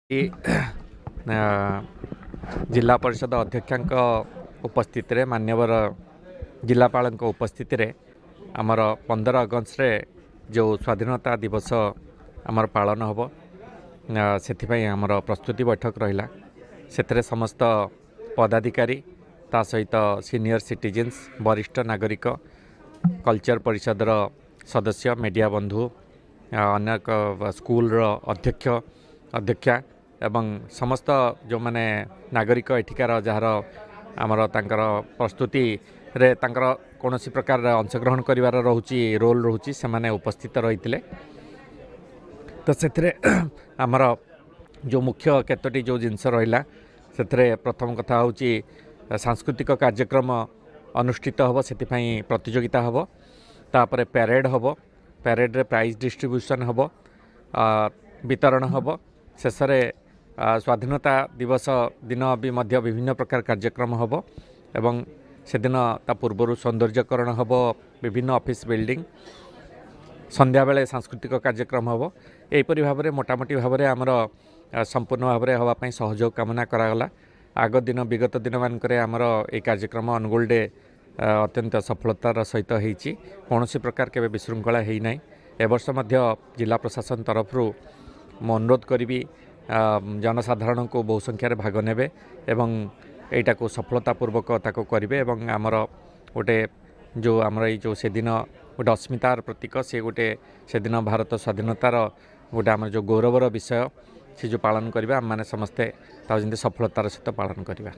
ଜିଲ୍ଲା ପରିଷଦ ଅଧ୍ୟକ୍ଷାଙ୍କ ଉପସ୍ଥିତିରେ, ମାନ୍ୟବର ଜିଲ୍ଲାପାଳଙ୍କ ଉପସ୍ଥିତିରେ ଆମର 15 ଅଗଷ୍ଟରେ ଯେଉଁ ସ୍ୱାଧୀନତା ଦିବସ ଆମର ପାଳନ ହେବ, ସେଥିପାଇଁ ଆମର ପ୍ରସ୍ତୁତି ବୈଠକ ରହିଲା। ସେଥିରେ ସମସ୍ତ ପଦାଧିକାରୀ, ତା ସହିତ ସିନିୟର ସିଟିଜେନ୍ସ, ବରିଷ୍ଠ ନାଗରିକ, କଲଚର ପରିଷଦର ସଦସ୍ୟ, ମିଡ଼ିଆ ବନ୍ଧୁ, ଅନେକ ସ୍କୁଲର ଅଧ୍ୟକ୍ଷ ଅଧ୍ୟକ୍ଷା ଏବଂ ସମସ୍ତ ଯେଉଁମାନେ ନାଗରିକ ଏଠିକାର, ଯାହାର ଆମର ତାଙ୍କର ପ୍ରସ୍ତୁତିରେ ତାଙ୍କର କୌଣସି ପ୍ରକାର ଅଂଶଗ୍ରହଣ କରିବାର ରହୁଛି, ରୋଲ୍ ରହୁଛି, ସେମାନେ ଉପସ୍ଥିତ ରହିଥିଲେ। ତ ସେଥିରେ ଆମର ଯେଉଁ ମୁଖ୍ୟ କେତୋଟି ଯେଉଁ ଜିନିଷ ରହିଲା, ସେଥିରେ ପ୍ରଥମ କଥା ହେଉଛି ସାଂସ୍କୃତିକ କାର୍ଯ୍ୟକ୍ରମ ଅନୁଷ୍ଠିତ ହେବ, ସେଥିପାଇଁ ପ୍ରତିଯୋଗିତା ହେବ। ତାପରେ ପ୍ୟାରେଡ଼ ହେବ, ପ୍ୟାରେଡ଼ରେ ପ୍ରାଇଜ୍ ଡିଷ୍ଟ୍ରିବ୍ୟୁସନ୍ ହେବ, ବିତରଣ ହେବ। ଶେଷରେ ସ୍ୱାଧୀନତା ଦିବସ ଦିନ ବି ମଧ୍ୟ ବିଭିନ୍ନ ପ୍ରକାର କାର୍ଯ୍ୟକ୍ରମ ହେବ ଏବଂ ସେଦିନ ତା ପୂର୍ବରୁ ସୌନ୍ଦର୍ଯ୍ୟକରଣ ହେବ ବିଭିନ୍ନ ଅଫିସ୍ ବିଲ୍ଡିଂ। ସନ୍ଧ୍ୟାବେଳେ ସାଂସ୍କୃତିକ କାର୍ଯ୍ୟକ୍ରମ ହେବ। ଏହିପରି ଭାବରେ ମୋଟାମୋଟି ଭାବରେ ଆମର ସମ୍ପୂର୍ଣ୍ଣ ଭାବରେ ହେବା ପାଇଁ ସହଯୋଗ କାମନା କରାଗଲା। ଆଗ ଦିନ, ବିଗତ ଦିନମାନଙ୍କରେ ଆମର ଏଇ କାର୍ଯ୍ୟକ୍ରମ ଅନୁଗୁଳ ଡେ ଅତ୍ୟନ୍ତ ସଫଳତାର ସହିତ ହେଇଛି, କୌଣସି ପ୍ରକାର କେବେ ବିଶୃଙ୍ଖଳା ହେଇନାହିଁ। ଏ ବର୍ଷ ମଧ୍ୟ ଜିଲ୍ଲା ପ୍ରଶାସନ ତରଫରୁ ମୁଁ ଅନୁରୋଧ କରିବି ଜନସାଧାରଣଙ୍କୁ ବହୁ ସଂଖ୍ୟାରେ ଭାଗ ନେବେ ଏବଂ ଏଇଟାକୁ ସଫଳତା ପୂର୍ବକ ତାକୁ କରିବେ ଏବଂ ଆମର ଗୋଟେ ଯେଉଁ ଆମର ଏଇ ଯେଉଁ ସେଦିନ ଗୋଟେ ଅସ୍ମିତାର ପ୍ରତୀକ, ସେ ଗୋଟେ ସେଦିନ ଭାରତ ସ୍ୱାଧୀନତାର ଗୋଟେ ଆମର ଯେଉଁ ଗୌରବର ବିଷୟ, ସେ ଯେଉଁ ପାଳନ କରିବା, ଆମମାନେ ସମସ୍ତେ ତାକୁ ଯେମିତି ସଫଳତାର ସହିତ ପାଳନ କରିବା।